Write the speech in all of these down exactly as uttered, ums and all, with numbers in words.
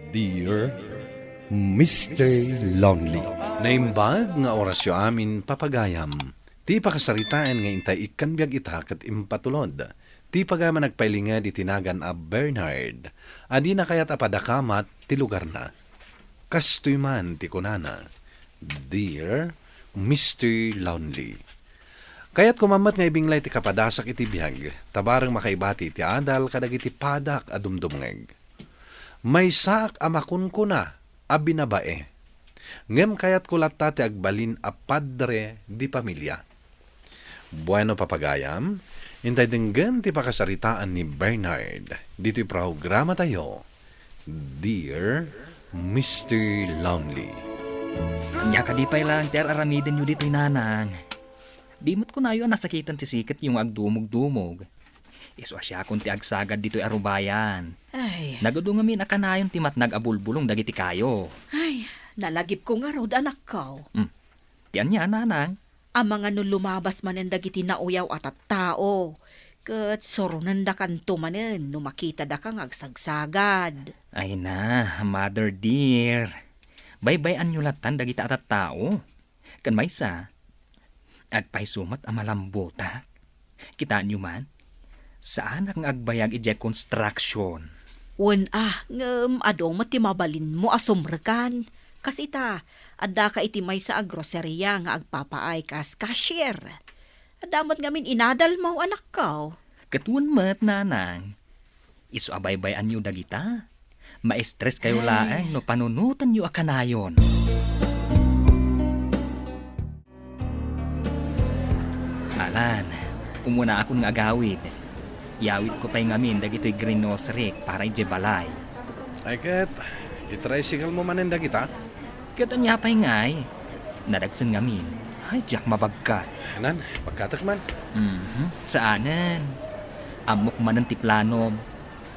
Dear Mister Lonely. Naimbag nga orasyo amin, papagayam. Ti pakasaritaan nga intay ikkan biag ita ket impatulod. Ti pagayam a nagpailinged iti nagan a Bernard, a dina kayat a padakamat ti lugarna. Kastoy man ti kunana, "Dear Mister Lonely, kayatko man met nga ibinglay ti kapadasak iti biag, ta bareng makaibati iti adal kadagiti padak a dumdumngeg. Maysaak a makunkuna a binabae, ngem kayatko latta ti agbalin a padre di pamilia." Bueno, papagayam, intay denggen ti pakasaritaan ni Bernard ditoy programatayo, Dear Mister Lonely. Ania kadi pay laeng ti ar-aramidenyo ditoy, nanang? Di met kunayo a nasakiten ti siketyo nga agdumogdumog. Isu a siakon ti agsagad ditoy a rubayan. Ay. Nagadu ngamin a kanayon ti matnag a bulbulong dagiti kayo. Ay, nalagipko ngarud, anakko. Hmm. Ti ania, nanang? Amangan no lumabas manen dagiti nauyaw a tattao, ket suronendakanto manen no makitadaka nga agsagsagad. Ay na, mother dear. Baybay-anyo lattan dagita a tattao. Ken maysa, agpayso met a malambutak. Kitaenyo man, saanak nga agbayag idiay construction. Wen a, ngem adu met ti mabalinmo a sumrekan. Kas ita, addaka iti maysa a groceria nga agpapaay kas cashier. Adda met ngamin inadalmo, anakko. Ket wen met, nanang. Isu a baybay-anyo dagita. Maestres kayo laeng no panunotenyo a kanayon. Alan, umunaakon nga agawid. Iyawidko pay ngamin dagitoy green nursery para idiay balay. Ay ket, i-tricycle mo manen dagita? Ket ania pay ngay? Nadagsen ngamin. Ay, diak mabagkat. Nan, bagkatek man. Mhm, saanen. Ammok manen ti planom.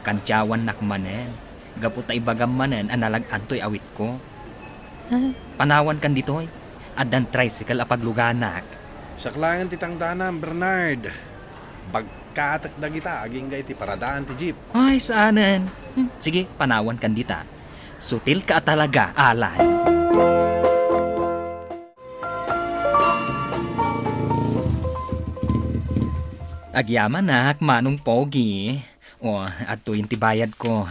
Kantiawannak manen. Gapu ta ibagam manen a nalag-an toy awitko. Ha? Panawankan ditoy. Addan tricycle a pagluganak. Siak laengen ti tangdanam, Bernard. Bagkatek dagita agingga iti paradaan ti jeep. Ay, saanen. Hmm, sige, panawankan dita. Sutilka a talaga, Alan. Agyamanak, Manong Pogi. O, adtoyen ti bayadko.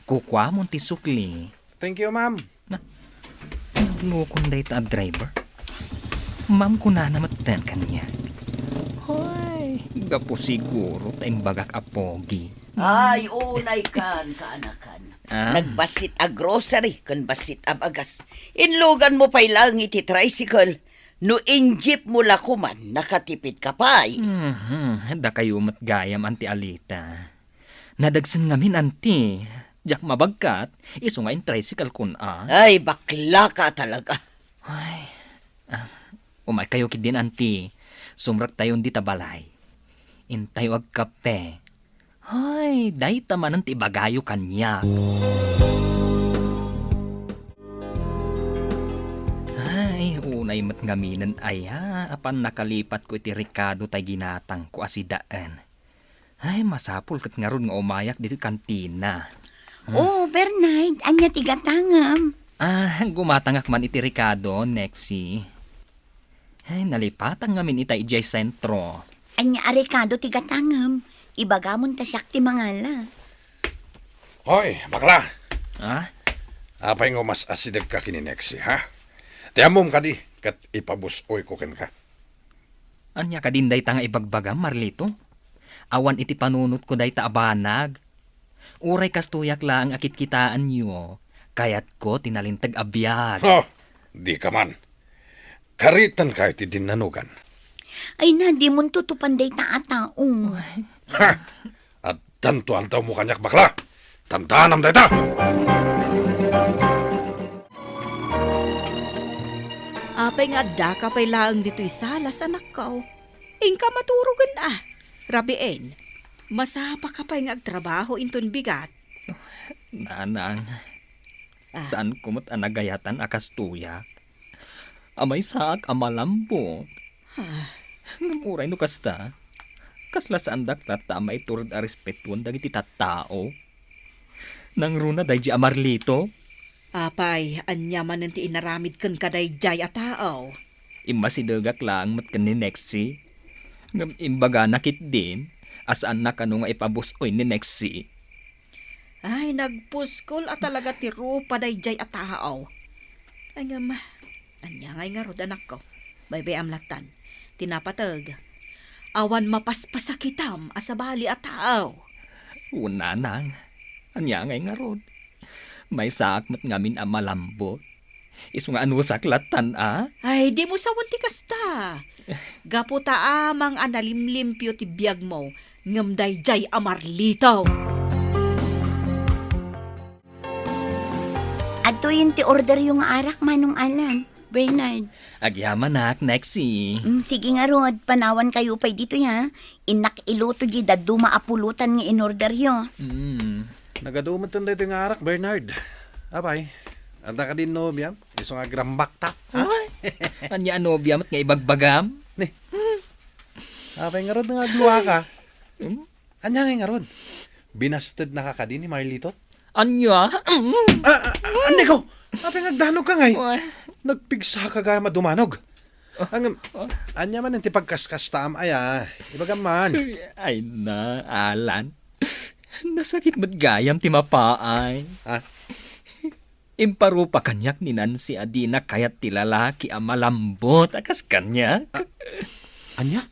Kukuamon ti sukli. Thank you, ma'am. Na, naglukon dayta a driver. Ma'am, kunana metten kaniak. Hoy, gapu siguro ta imbagak a pogi. Ay, unay kan, kaanakan. Ah? Nagbassit a grocery ken bassit a bagas. Inluganmo pay laeng iti tricycle. No injeepmo la koman, nakatipidka pay. Mhm, dakayo met gayam, Auntie Alita. Nadagsen ngamin, Auntie. Diak mabagkat, isu nga in-tricycle kon a. Ay, baklaka talaga. Ay, ah, umaykayo ketdin, Auntie. Sumrektayon dita balay. Intayo agkape. Ay, dayta manen ti ibagayo kaniak. Ay, unay met ngaminen aya a pannakalipatko iti rekado tay ginatangko a sidaen. Ay, masapul ket ngarud nga umayak ditoy kantina. Hmm. Oh, Bernard, ania ti gatangem? Ah, gumatangak man iti rekado, Nexie. Ay, nalipatak ngamin ita idiay sentro. Ania a rekado ti gatangem? Ibagamon ta siak ti mangala. Hoy, bakla! Ha? Apay nga umas-asidegka ken ni Nexie, ha? Ti ammom kadi, ket ipabus-oyko kenka. Ania kadin dayta nga ibagbagam, Marlito? Awan iti panunotko dayta a banag. Uray kastoyak laeng a kitkitaenyo, kayatko ti nalinteg a biag. Ha! Dika man. Karitenka iti dinnanugan. Ay na, dimon tutupan dayta a tao. Ha! Addanto aldawmo kaniak, bakla! Tantanam dayta! Apay nga addaka pay laeng ditoy salas, anakko? Inka maturogen a. Rabiin, masapaka pay nga agtrabaho inton bigat. Nanang, ah, saanko met a nagayatan a kastoyak. Amaysaak a malambok. Ah. Ngem uray no kasta, kasla saandak latta a maitured a respetuen dagiti tattao. Nangruna daydiay a Marlito? Apay, ania manen ti inaramid kenka daydiay a tao? Immasidegak laeng met ken ni Nexie. Ngem imbagana ketdin a saanna kano nga ipabus-oy ni Nexie. Ay, nagpuskol a talaga ti rupa daydiay a tao. Ay, ngem, ania ngay ngarud, anakko? Baybay-am lattan ti napateg. Awan mapaspasakitam a sabali a tao. Wen, nanang, ania ngay ngarud? Maysaak met ngamin a malambot. Isu nga anusak lattan a? Ay, dimo sawen ti kasta. Gapu ta amang a nalimlimpio ti biagmo, ngem daydiay a Marlito. Adtoyen ti orderyo nga arak, Manong Alan. Bernard. Agyamanak, Nexie. Mm, sige ngarud, panawankayo pay ditoy, ha? Innak iluto di dadduma a pulutan nga inorderyo. Mm. Nagadu met daytoy nga arak, Bernard. Apay, adda kadi nobiam? Isu nga agrambakta, ha? Ay, ania a nobia met nga ibagbagam? Ni. Apay ngarud nga agluaka? Hmm? Ania ngay ngarud? Binastednaka kadi ni Marlito? Ania? Mm. Ah, ah, ah, Nico! Apay nga agdanogka ngay? Uy. Nagpigsaka gayam a dumanog. Ah. Ang, ah, ania man ti pagkaskastaam, aya? Ibagam man. Ay na, Alan. Nasakit met gayam ti mapaay. Ah? Imparupa kaniak ni Nancy a dina kayat ti lalaki a malambot a kas kaniak. Ah, ania?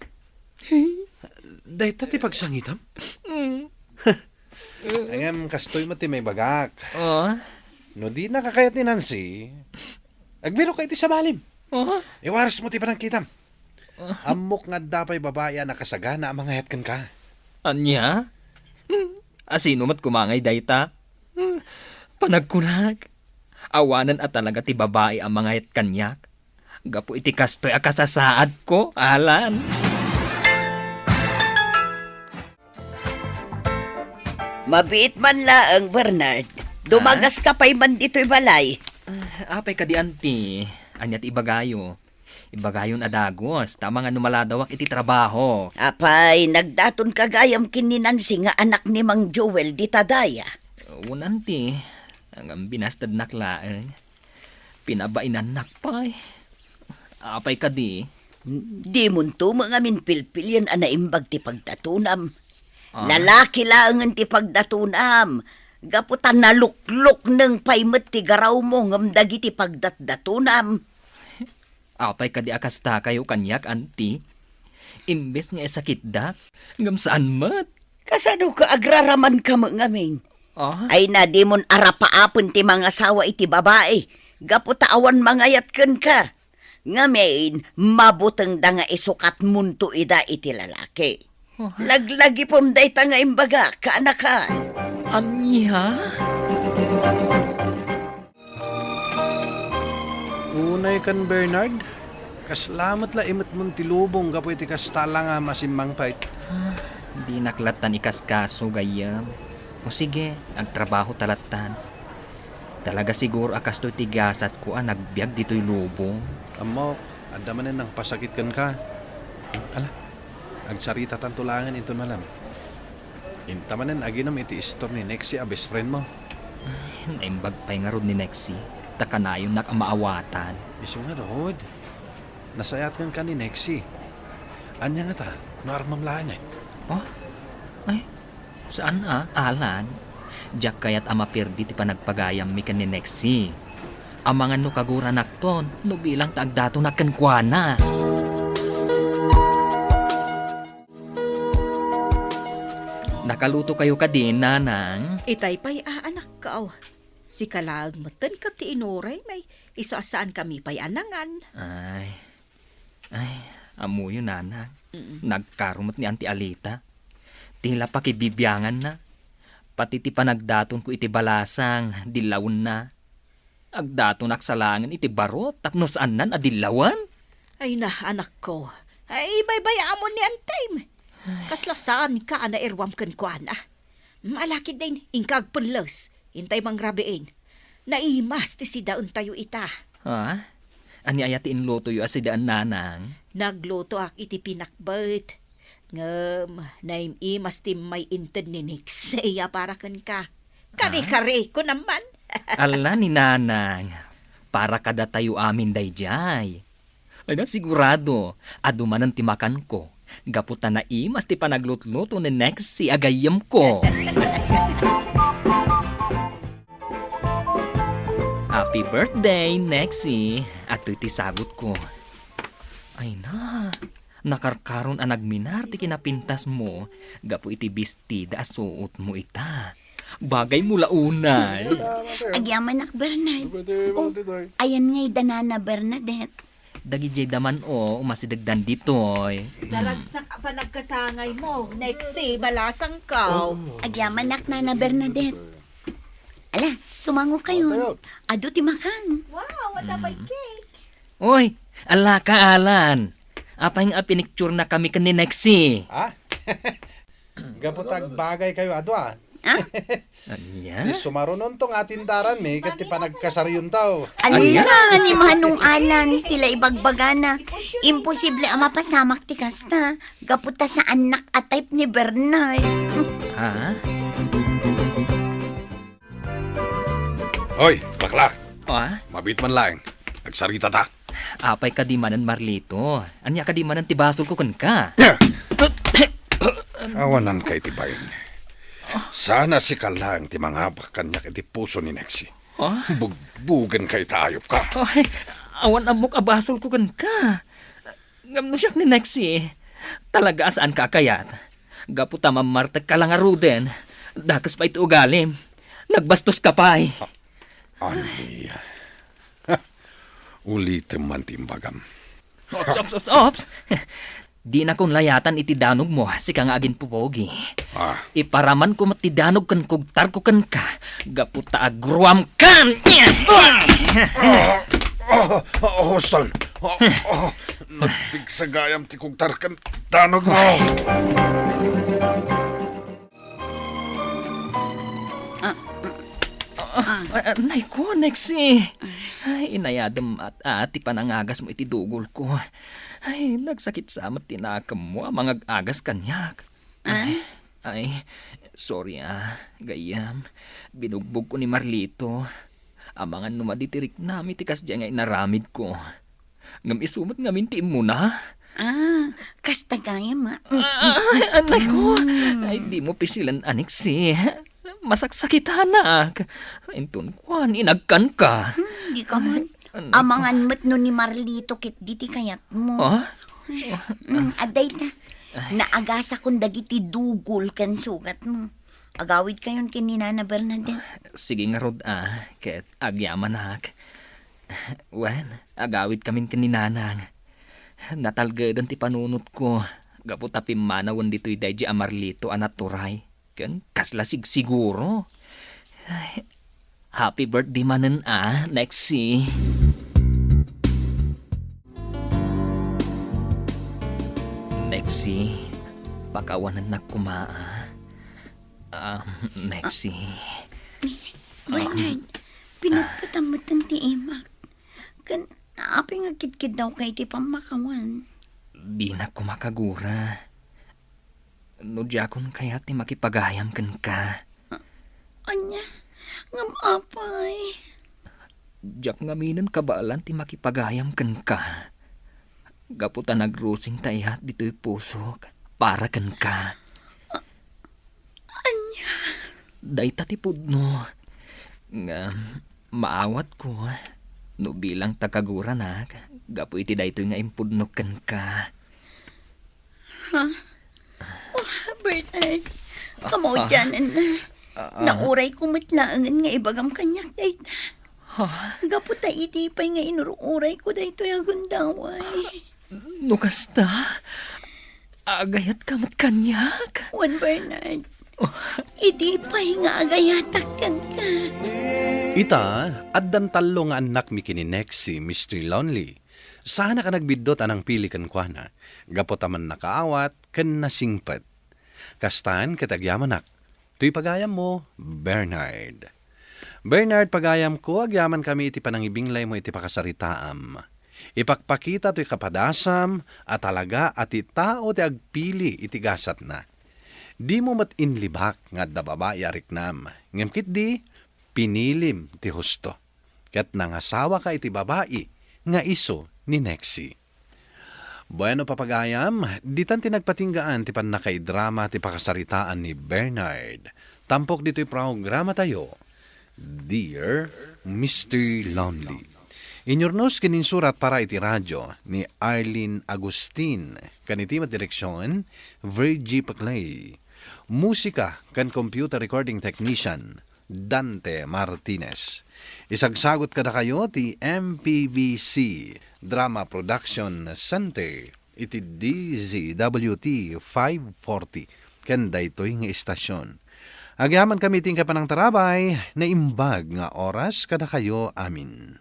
Dayta ti pagsangitam? Mm. Ngem kastoy met ti maibagak. Oh. No dinaka kayat ni Nancy, agbirokka iti sabalim. Oh. Iwarasmo ti panagkitam. Oh. Ammok nga adda pay babai a nakasagana a mangayat kenka. Ania? Hmm. Asino met koma ngay dayta? Hmm. Panagkunak. Awanen a talaga ti babai a mangayat kaniak. Gapu iti kastoy a kasasaadko, Alan. Mabiit man laeng, Bernard. Dumagaska pay man ditoy balay. Ah, apay kadi, anti? Ania ti ibagayo? Ibagayon a dagus, ta amangan no maladawak iti trabaho. Apay, nagdatonka gayam ken ni Nancy nga anak ni Mang Joel dita daya? Wen, anti. Ngem binastednak laeng. Pinabainannak pay. Apay kadi? Dimonto met ngamin pilpilian a naimbag ti pagdatonam. Ah. Lalaki laengen ti pagdatonam. Gapu ta naluklukneng pay met ti garawmo ngem dagiti pagdatdatonam. Apay kadi a kastakayo kaniak, anti? Imbes nga isakitdak, ngem saan met. Kasano ka agraramanka met ngamin? Ah? Ay na, dimon arapaapen ti mangasawa iti babai, gapu ta awan mangayat kenka. Ngamin, mabutengda nga isukatmonto ida iti lalaki. Oh. Laglagipem dayta nga imbagak, kaanakan. Ania? Unay kan Bernard, kasla met la imetmon ti lubong gapu iti kasta la nga masimmangpet. Ah, dinak lattan ikaskaso, gayyem. O sige, agtrabaho ta lattan. Talaga siguro a kastoy ti gasatko a nagbiag ditoy lubong. Ammok, adda manen nangpasakit kenka. Ala, agsaritatanto laengen inton malem. Inta manen aginom iti istor ni Nexie a best friend mo. Ay, naimbag pay ngarud ni Nexie, ta kanayonnak a maawatan. Isu ngarud, nasayaat kenka ni Nexie. Ania ngata, no armem laengen? Oh? Ay, saan a, Alan. Diak kayat a maperdi ti panagpagayammi ken ni Nexie. Amangan no kaguranakton, no bilang ta agdatonak kenkuana. Nakalutokayo kadi, nanang? Itay pay a, anakko. Sika laeng metten ket ti inuray, may isu a saankami pay a nangan. Ay. Ay, ammoyo, nanang. Mm. Nagkaro met ni Auntie Alita. Ti la pakibibianganna. Pati ti panagdatonko iti balasang, dillawenna. Agdatonak sa laengen iti baro tapno saannan a dillawen? Ay na, anakko. Ay, baybay-amon ni antim. Ay. Kasla saanka a nairuam kenkuana. Malakid din, inka agpelles. Intay mangrabiin. Naimas ti sidaentayo ita. Ha? Ania aya ti inlutoyo a sidaen, nanang? Naglutoak iti pinakbet. Ngem, naim-imas ti may inted ni Nixie a para kenka. Kare-kare ko naman. Ala ni Nanang, para kadatayo amin daydiay. Ay na, sigurado, adu manen ti makanko. Gapu ta naimas ti panaglutluto ni Nexie a gayyemko. Happy birthday, Nexie. Adtoy ti sagut ko. Ay na, nakarkaron a nagminar ti kinapintas mo gapu iti bestida a suot mo ita. Bagay mo la unay. Agyamanak, Bernard. Oh, ayan nga ida Nana Bernadette. Dagidiay da man, o, umasidegdan ditoy. Naragsak a panagkasangay mo. Nexie, balasangko. Agyamanak, Nana Bernadette. Ala, sumango kayo. Adu ti makan. Wow, what a cake! Oy, ala ka, Alan. Apay nga pinicture na kami ken ni Nexie? Ha? Gapu ta agbagay kayo a dua. Ah? Ania? Ti sumarunon to nga atindaranmi ket ti panagkasaryontaw. Ala, ni Manong Alan, ti la ibagbagana. Imposible a mapasamak ti kasta. Gapu ta saannak a type ni Bernard. Ha? Hoy, bakla! Ah? Mabiit man laeng. Agsaritata. Apay kadi manen, Marlito? Ania kadi manen ti basolko kenka? Awananka iti bain. Saan a sika laeng ti mangabak kaniak iti puso ni Nexie. Ah? Bugbugenka ita, ayupka. Ay, awan ammok a basolko kenka. Ngem no siak ni Nexie, talaga a saanka a kayat. Gapu ta mammartekka la ngaruden, dakes pay ti ugalim. Nagbastoska pay. A-, ania? Ulitem man ti imbagam. Ops, ops, ops, ops! Dinakon layatan iti danogmo, sika nga aginpupogi. Ah. Iparamanko met ti danog ken kugtarko kenka, gapu ta agruamkan! Ah! Ah! Ah! Houston! Ah! Ah! Nagpigsagayam ti kugtar ken danogmo! Ah, ah, ah, ah, nay ko, Nexie. Ay, inayadem at, at ti panangagasmo iti dugolko. Ay, nagsakit sa met ti nakemmo a mangag-agas kaniak. Ah? Ay, ay, sorry, ah, gayyem. Binugbogko ni Marlito. Amangan no madi ti riknam iti kasdiay nga inaramidko. Ngem isu met ngamin ti immuna. Ah, kasta gayam, ah. Ah, ay, anay ko. Mm. Ay, di mo pisilen, Nexie. Masaksakitanak. Inton kuan, inagkanka. Hmm, di ka man. Ay, anay ko. Amangan met no ni Marlito ketdi ti kayatmo. Ah? Mm, adda ita. Ay. Naagasakon dagiti dugol ken sugatmo. Agawidkayon ken ni Nana Bernadette. Sige ngarud, ah, ket agyamanak. Wen, agawidkamin ken ni Nanang. Natalgeden ti panunotko, gapu ta pimmanawen ditoy daydi a Marlito a naturay ken kasla sigsiguro. Ay, happy birthday manen a, Nexie. Nexie, pakawanennak koma a. Ah, Nexie. Bernard, pinatpatam met ti imak. Ken apay nga agkidkiddawka iti pammakawan? Dinak koma kagura. No diakon kayat ti makipagayam kenka. A-, ania? Ngem apay? Diak ngaminen kabaelan ti makipagayam kenka. Gapu ta nagrusing ta iyat ditoy pusok para kenka. A-, ania? Dayta ti pudno. Ngem, maawatko no bilangta kaguranak gapu iti daytoy nga impudnok kenka. Ha? Oh, Bernard, ah, kamaudiananna. Ah, ah. Naurayko met laengen nga ibagam kaniak dayta. Ha? Gapu ta idi pay nga inur-urayko daytoy a gundaway. No kasta, agayatka met kaniak? Wen, Bernard. Oh. Idi pay nga agayatak kenka. Ita, addan tallo nga annakmi ken ni Nexie, Mister Lonely. Saanak a nagbiddut a nangpili kenkuana, gapu ta mannakaawat ken nasingpet. Kastan ket agyamanak, toy pagayammo, Bernard. Bernard, pagayamko, agyamankami iti panangibinglaymo iti pakasaritaam. Ipakpakita toy kapadasam a talaga a ti tao ti agpili iti gasatna. Dimo met inlibak nga adda babai a riknam, ngem ketdi pinilim ti husto. Ket nangasawaka iti babai nga isu ni Nexie. Bueno, papagayam, ditan ti nagpatinggaan ti pannakaidrama ti pakasaritaan ni Bernard. Tampok ditoy programatayo, Dear Mister Lonely. Inyurnos ken insurat para iti radio ni Arlene Agustin. Ken iti met direksion, Virgie Paclay. Musika ken computer recording technician, Dante Martinez. Isagsagut kadakayo ti M P B C Drama Production Center iti D Z W T five forty ken daytoy nga istasyon. Agyamankami ti inkay panangtarabay, naimbag nga oras kadakayo amin.